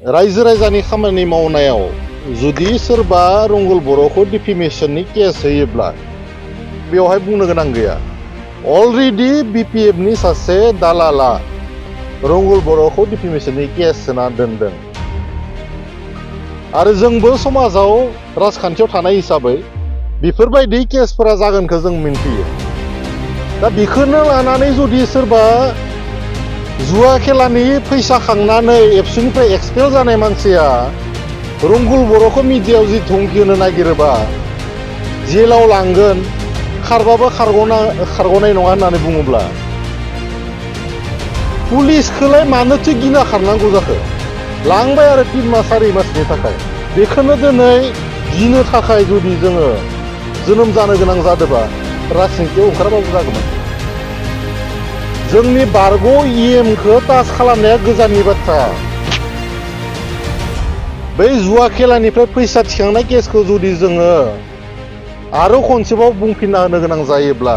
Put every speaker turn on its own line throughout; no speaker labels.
रायजो राजानि खामानि मावनायाव जुदि सोरबा रंगुल बर'खौ डिफेमेशननि केस होयोब्ला बेवहाय बुंनो गोनां गैया। अलरेडि बिपिएफनि सासे दालाला रंगुल बर'खौ डिफेमेशननि केस होना दोनदों आरो जोंबो समाजाव राजखान्थियाव थानाय हिसाबै बेफोरबायदि केसफोरा जागोनखौ जों मिन्थियो। दा बेखौनो लानानै जुदि सोरबा जुवा खेलानि फैसा खांनानै एबसुनिफ्राय एक्सपेल जानाय मानसिया रंगुल बर'खौ मिडियायाव जि धमखि होनो नागिरोबा जेलाव लांगोन खारबाबो खारग'नाय नङा होननानै बुङोब्ला पुलिसखौलाय मानोथो गिना खारनांगौ जाखो? लांबाय आरो 3 मास 4 मासनि थाखाय। बेखौनो दिनै गिनो थाखाय जुदि जोङो जोनोम जानो गोनां जादोंबा राजनितियाव ओंखारबाबो जागौमोन। जोंनि बारग' इएमखौ टाच खालामनाया गोजाननि बाथ्रा। बै जुवा खेलानिफ्राय फैसा थिखांनाय केसखौ जुदि जोङो आरो खनसेबाव बुंफिनना होनो गोनां जायोब्ला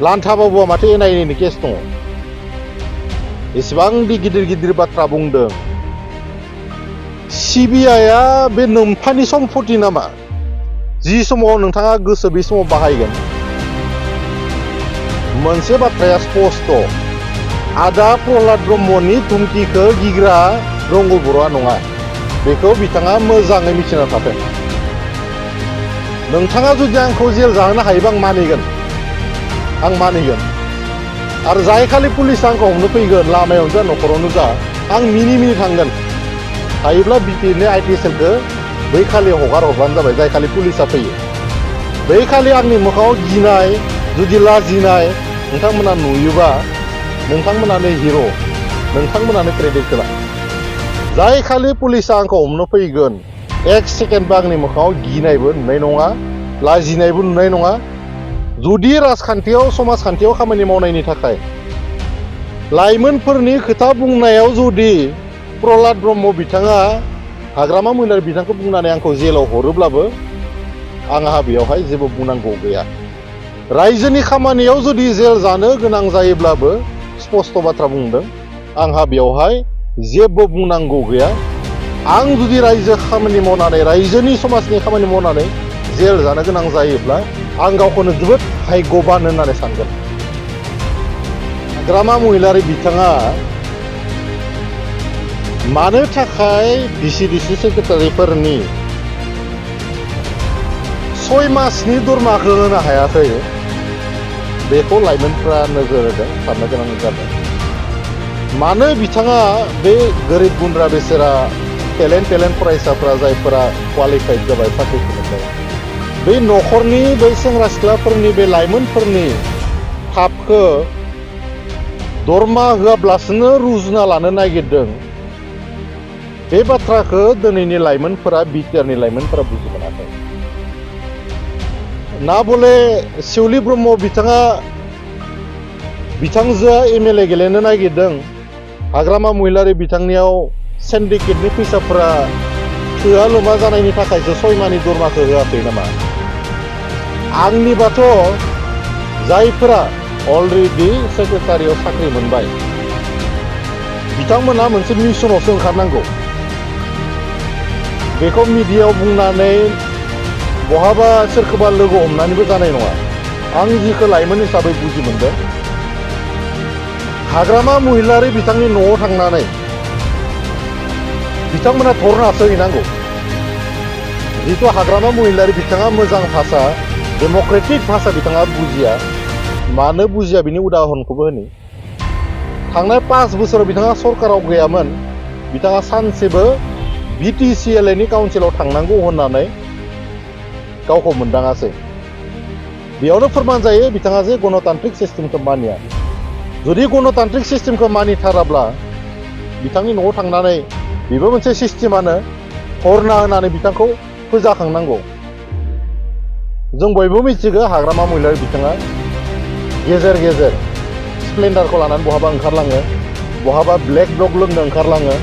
लान्था बाबुआ माथो एनआइएनि केस दङ। एसेबांदि गिदिर गिदिर बाथ्रा बुंदों। सिबिआइआ बे नोम्फानि सम्पति नामा? जि समाव नोंथाङा गोसो बे समाव बाहायगोन। मोनसे बाथ्राया स्पस्ट' आदा प्रह्लाद ब्रह्मनि धुमखिखौ गिग्रा रंगुल बर'आ नङा। बेखौ बिथाङा मोजाङै मिथिना थाथों। नोंथाङा जुदि आंखौ जेल जाहोनो हायोबा आं मानिगोन। आरो जाय खालि पुलिस आंखौ हमनो फैगोन लामायावनो जा न'खरावनो जा आं मिनि थांगोन। हायोब्ला बिपिएफनि आइटिएसएलखौ बै खालि हगार हरबानो जाबाय। जाय खालि पुलिसा फैयो बै खालि आंनि मोखाङाव गिनाय जुदि लाजिनाय नोंथांमोना नुयोबा नोंथांमोनानो हिर', नोंथांमोनानो क्रेडिट गोनां। जाय खालि पुलिसा आंखौ हमनो फैगोन 1 सेकेन्डबो आंनि मोखाङाव गिनायबो नुनाय नङा, लाजिनायबो नुनाय नङा। जुदि राजखान्थियाव समाजखान्थियाव खामानि मावनायनि थाखाय लाइमोनफोरनि खोथा बुंनायाव जुदि प्रह्लाद ब्रह्म बिथाङा हाग्रामा महिलारि बिथांखौ बुंनानै आंखौ जेलाव हरोब्लाबो आंहा बेयावहाय जेबो बुंनांगौ गैया। रायजोनि खामानियाव जुदि जेल जानो गोनां जायोब्लाबो स्पस्ट' बाथ्रा बुंदों। आंहा बेवहाय जेबो बुंनांगौ गैया। आं जुदि रायजो खामानि मावनानै रायजोनि समाजनि खामानि मावनानै जेल जानो गोनां जायोब्ला आं गावखौनो जोबोद भाग्यबान होननानै सानगोन। हाग्रामा महिलारि बिथाङा मानो थाखाय भिसिडिसि सेक्रेटारिफोरनि 6 मासनि दरमाहाखौ होनो हायाखै बेखौ लाइमोनफ्रा नोजोर होदों, साननो गोनां जादों। मानो बिथाङा बे गोरिब गुन्द्रा बेसेरा टेलेन्ट फरायसाफ्रा जायफोरा क्वालिफाइड जाबाय साख्रिखौ मोनबाय बै न'खरनि बै सेंग्रा सिख्लाफोरनि बे लाइमोनफोरनि थाबखौ दरमा होआब्लासोनो रुजुना लानो नागिरदों। बे बाथ्राखौ दिनैनि लाइमोनफोरा बिटिआरनि लाइमोनफोरा बुजि मोनाखै। ना बले शिवली ब्रह्म बिथांजोआ एमएलए गेलेनो नागिरदों। हाग्रामा महिलारि बिथांनियाव सिन्डिकेटनि फैसाफोरा थोआ लोमा जानायनि थाखायसो 6 मासनि दरमाखौ होआखै नामा? आंनिबाथ' जायफोरा अलरेडि सेक्रेटारियाव साख्रि मोनबाय बिथांमोना मोनसे मिसनावसो ओंखारनांगौ। बेखौ मिडियायाव बुंनानै बहाबा सोरखौबा लोगो हमनानैबो जानाय नङा। आं जिखौ लाइमोन हिसाबै बुजि मोनदों हाग्रामा महिलारि बिथांनि न'आव थांनानै बिथांमोना धरनासो हैनांगौ। जिथु हाग्रामा महिलारि बिथाङा मोजां भाषा डेम'क्रेटिक भाषा बिथाङा बुजिया। मानो बुजिया बिनि उदाहरणखौबो होनि। थांनाय 5 बोसोराव बिथाङा सरकाराव गैयामोन। बिथाङा सानसेबो बिटिसिएलएनि काउन्सिलाव थांनांगौ होननानै गावखौ मोनदाङासै। बेयावनो फोरमान जायो बिथाङा जे गणतान्त्रिक सिस्टेमखौ मानिया। जुदि गणतान्त्रिक सिस्टेमखौ मानिथाराब्ला बिथांनि न'आव थांनानै बेबो मोनसे सिस्टेमानो धरना होनानै बिथांखौ फोजाखांनांगौ। जों बयबो मिथिगौ हाग्रामा महिलारि बिथाङा गेजेर स्प्लेन्डारखौ लानानै बहाबा ओंखारलाङो, बहाबा ब्लेक डग लोंनो ओंखारलाङो।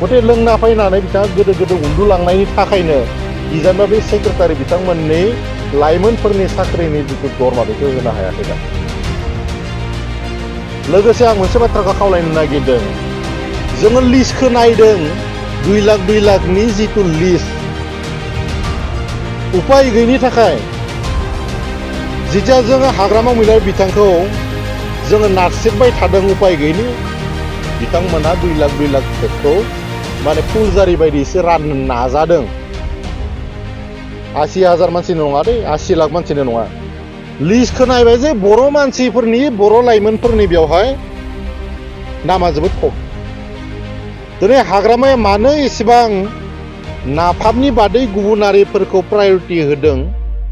गथे लोंना फैनानै बिथाङा गोदो उन्दुलांनायनि थाखायनो गिजानबा बे सेक्रेटारि बिथांमोननि लाइमोनफोरनि साख्रिनि जिथु दरमा बेखौ होनो हायाखै दा। लोगोसे आं मोनसे बाथ्राखौ खावलायनो नागिरदों जोङो लिस्टखौ नायदों 2 लाखनि जिथु लिस्ट उपाय गैयिनि थाखाय जिथिया जोङो हाग्रामा महिलारि बिथांखौ जोङो नारसिनबाय थादों उपाय गैयिनि बिथांमोनहा 2 लाख टेक्सखौ माने फुलजारि बायदि एसे राननो नाजादों 80,000 मानसिनि नङा दै 80 लाख मानसिनि नङा लिस्टखौ नायबाय जे बर' मानसिफोरनि बर' लाइमोनफोरनि बेवहाय नामा जोबोद खम दिनै हाग्रामाया मानो एसेबां नाफामनि बादै गुबुनारिफोरखौ प्रायरिटि होदों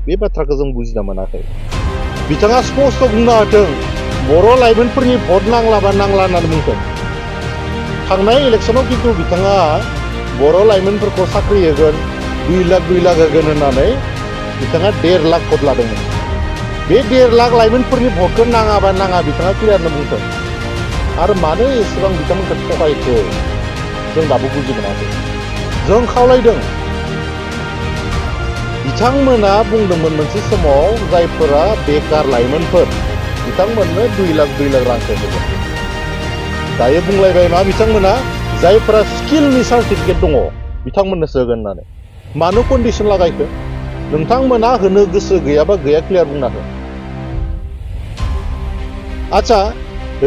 बे बाथ्राखौ जों बुजिना मोनाखै बिथाङा स्पष्ट बुंना होथों बर' लाइमोनफोरनि भट नांलाबा नांला होननानै बुंथों थांनाय इलेक्सनाव खिन्थु बिथाङा बर' लाइमोनफोरखौ साख्रि होगोन 2 लाख होगोन होननानै बिथाङा 1.5 लाख भट लादोंमोन बे 1.5 लाख लाइमोनफोरनि भटखौ नाङाबा नाङा बिथाङा क्लियारनो बुंथों आरो मानो एसेबां बिथांमोनखौ थगायखो जों दाबो बुजि मोनाखै जों खावलायदों बिथांमोना बुंदोंमोन मोनसे समाव जायफोरा बेकार लाइमोनफोर बिथांमोननो 2 लाख रांखौ होगोन दायो बुंलायबाय मा बिथांमोना जायफोरा स्किलनि सार्टिफिकेट दङ बिथांमोननोसो होगोन होननानै मानो कन्डिसन लागायखो नोंथांमोना होनो गोसो गैयाबा गैया क्लियार बुंना हो आच्छा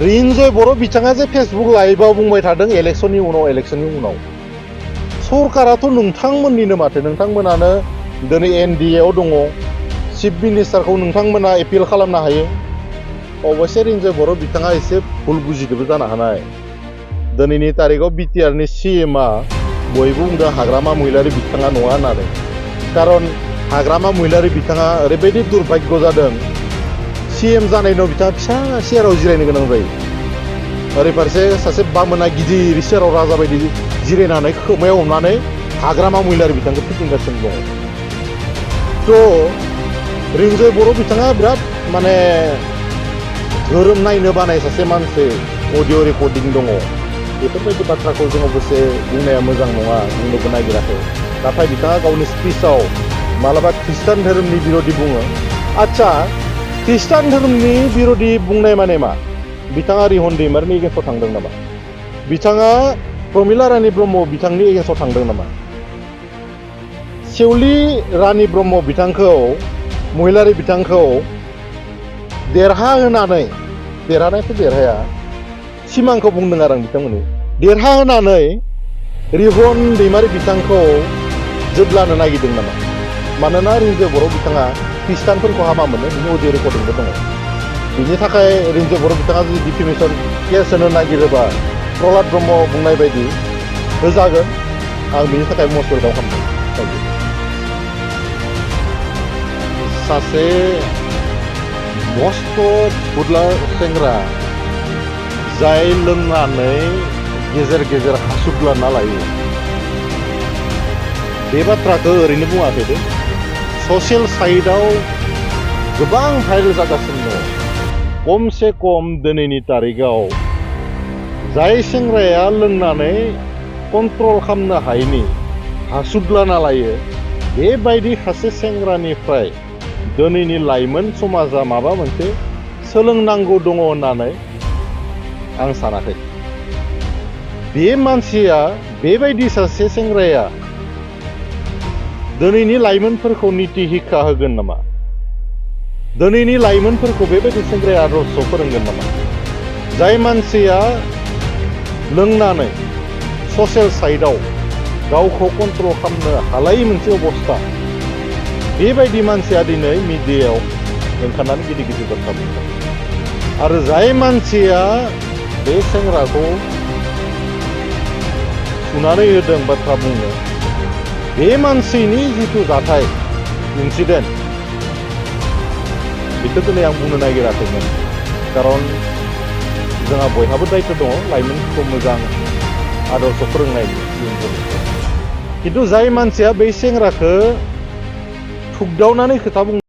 रिन्जय बर' बिथाङा जे फेसबुक लाइभआव बुंबाय थादों इलेक्सननि उनाव सरकाराथ' नोंथांमोननिनो माथो नोंथांमोनानो दिनै एनडिएआव दङ चिफ मिनिस्टारखौ नोंथांमोना एपिल खालामनो हायो अबयसे रिन्जय बर' बिथाङा एसे भुल बुजिदोंबो जानो हानाय दिनैनि तारिखआव बिटिआरनि सिएमआ बयबो बुंदों हाग्रामा महिलारि बिथाङा नङा होननानै कारन हाग्रामा महिलारि बिथाङा ओरैबायदि दुर्भाग्य जादों सिएम जानायनि उनाव बिथाङा फिसा सेराव जिरायनो गोनां जायो ओरै फारसे सासे बामोना गिदिर सेराव राजा बायदि जिरायनानै खोमायाव हमनानै हाग्रामा महिलारि बिथांखौ फिदिंगासिनो दङ थ' रिन्जय बर' बिथाङा बिराद माने धोरोम नायनो बानाय सासे मानसि अडिअ रेकर्डिं दङ बेफोरबायदि बाथ्राखौ जों अबयसे बुंनाया मोजां नङा बुंनोबो नागिराखै नाथाय बिथाङा गावनि स्पिचआव मालाबा ख्रिस्टान धोरोमनि बिर'धि बुङो आच्छा ख्रिस्टान धोरोमनि बिर'धि बुंनाय माने मा बिथाङा रिहन दैमारिनि एगेन्स्टआव थांदों नामा बिथाङा प्रमिला रानी ब्रह्म बिथांनि एगेन्स्टआव थांदों नामा सेवलि रानी ब्रह्म बिथांखौ महिलारि बिथांखौ देरहाहोनानै देरहानायथ' देरहाया सिमांखौ बुंदों आरो आं बिथांमोननि देरहाहोनानै रिहन दैमारि बिथांखौ जोद्लानो नागिरदों नामा मानोना रिन्जय बर' बिथाङा ख्रिस्टानफोरखौ हामा मोनो बिनि अडिअ रेकर्डिंबो दङ बिनि थाखाय रिन्जय बर' बिथाङा जुदि डिफेमेसन केस होनो नागिरोबा प्रहलाद ब्रह्म बुंनाय बायदि होजागोन आं बिनि थाखाय मस्ट वेलकाम खालामदों सासे मस्त बुदला सेंग्रा जाय लोंनानै गेजेर गेजेर हासुग्लाना लायो बे बाथ्राखौ ओरैनो बुङाखै दे ससियेल साइटआव गोबां भाइरेल जागासिनो दङ खमसे खम दिनैनि तारिखआव जाय सेंग्राया लोंनानै कन्ट्रल खालामनो हायैनि हासुग्लाना लायो बेबायदि सासे सेंग्रानिफ्राय दिनैनि लाइमोन समाजा माबा मोनसे सोलोंनांगौ दङ होननानै आं सानाखै बे मानसिया बेबायदि सासे सेंग्राया दिनैनि लाइमोनफोरखौ निति हिक्षा होगोन नामा दिनैनि लाइमोनफोरखौ बेबायदि सेंग्राया आदर्श फोरोंगोन नामा जाय मानसिया लोंनानै ससियेल साइटआव गावखौ कन्ट्रल खालामनो हालायै मोनसे अबस्था बेबायदि मानसिया दिनै मिडियायाव ओंखारनानै गिदिर गिदिर बाथ्रा बुंदों आरो जाय मानसिया बे सेंग्राखौ सुनानै होदों बाथ्रा बुंनो बे मानसिनि जिथु जाथाय इन्सिडेन्ट बेखौ दिनै आं बुंनो नागिराखैमोन कारन जोंहा बयहाबो दायित्व दङ लाइमोनफोरखौ मोजां आदर्श फोरोंनायनि खिन्थु जाय मानसिया बै सेंग्राखौ थुगदावनानै खोथा बुं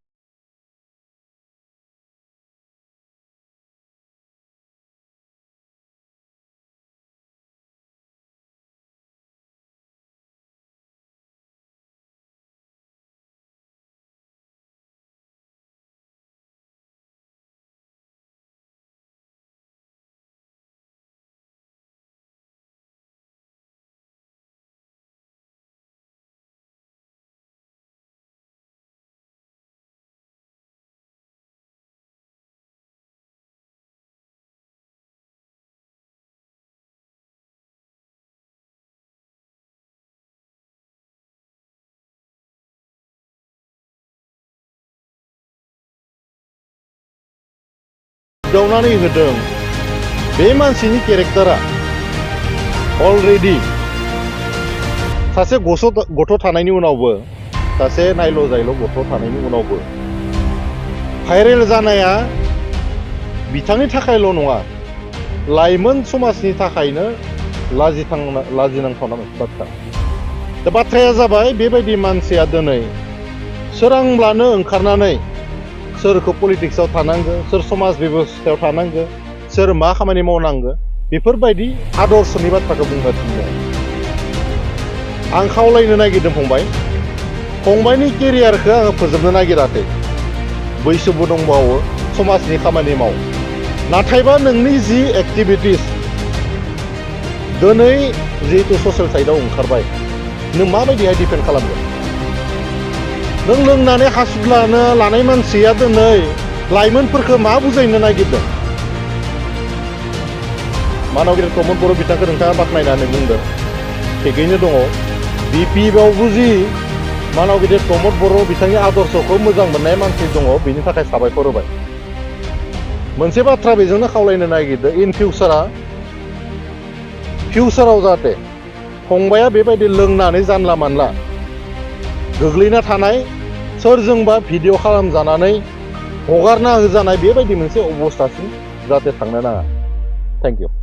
बुग्दावनानै होदों बे मानसिनि केरेक्टारा अलरेडि सासे गथ' थानायनि उनावबो सासे नायल' जायल' गथ' थानायनि उनावबो भाइरेल जानाया बिथांनि थाखायल' नङा लाइमोन समाजनि थाखायनो लाजिनांथावना मोनसे बाथ्रा। दा बाथ्राया जाबाय बेबायदि मानसिया दिनै सोरांब्लानो ओंखारनानै सोरखौ पलिटिक्सआव थानांगो, सोर समाज बेबस्थायाव थानांगो, सोर मा खामानि मावनांगो, बेफोरबायदि आदर्शनि बाथ्राखौ बुंगासिनो दङ। आं खावलायनो नागिरदों फंबायनि केरियारखौ आङो फोजोबनो नागिराखै, बैसोबो दंबावो, समाजनि खामानि माव। नाथायबा नोंनि जि एक्टिभिटिस दिनै जिहेतु ससियेल साइडआव ओंखारबाय, नों माबायदिहाय डिफेन्ड खालामगोन? नों लोंनानै हासुद्लानो लानाय मानसिया दिनै लाइमोनफोरखौ मा बुजायनो नागिरदों? मानाव गिदिर प्रमद बर' बिथांखौ नोंथाङा बाख्नायनानै बुंदों, थिगैनो दङ। बिपिएफआवबो जि मानाव गिदिर प्रमद बर' बिथांनि आदर्शखौ मोजां मोननाय मानसि दङ, बेनि थाखाय साबायखर होबाय। मोनसे बाथ्रा बेजोंनो खावलायनो नागिरदों, इन फिउचाराव जाहाथे फंबाया बेबायदि लोंनानै जानला मानला गोग्लैना थानाय, सोरजोंबा भिडिअ खालामजानानै हगारना होजानाय बेबायदि मोनसे अबस्थासिम जाहाथे थांनो नाङा। Thank you.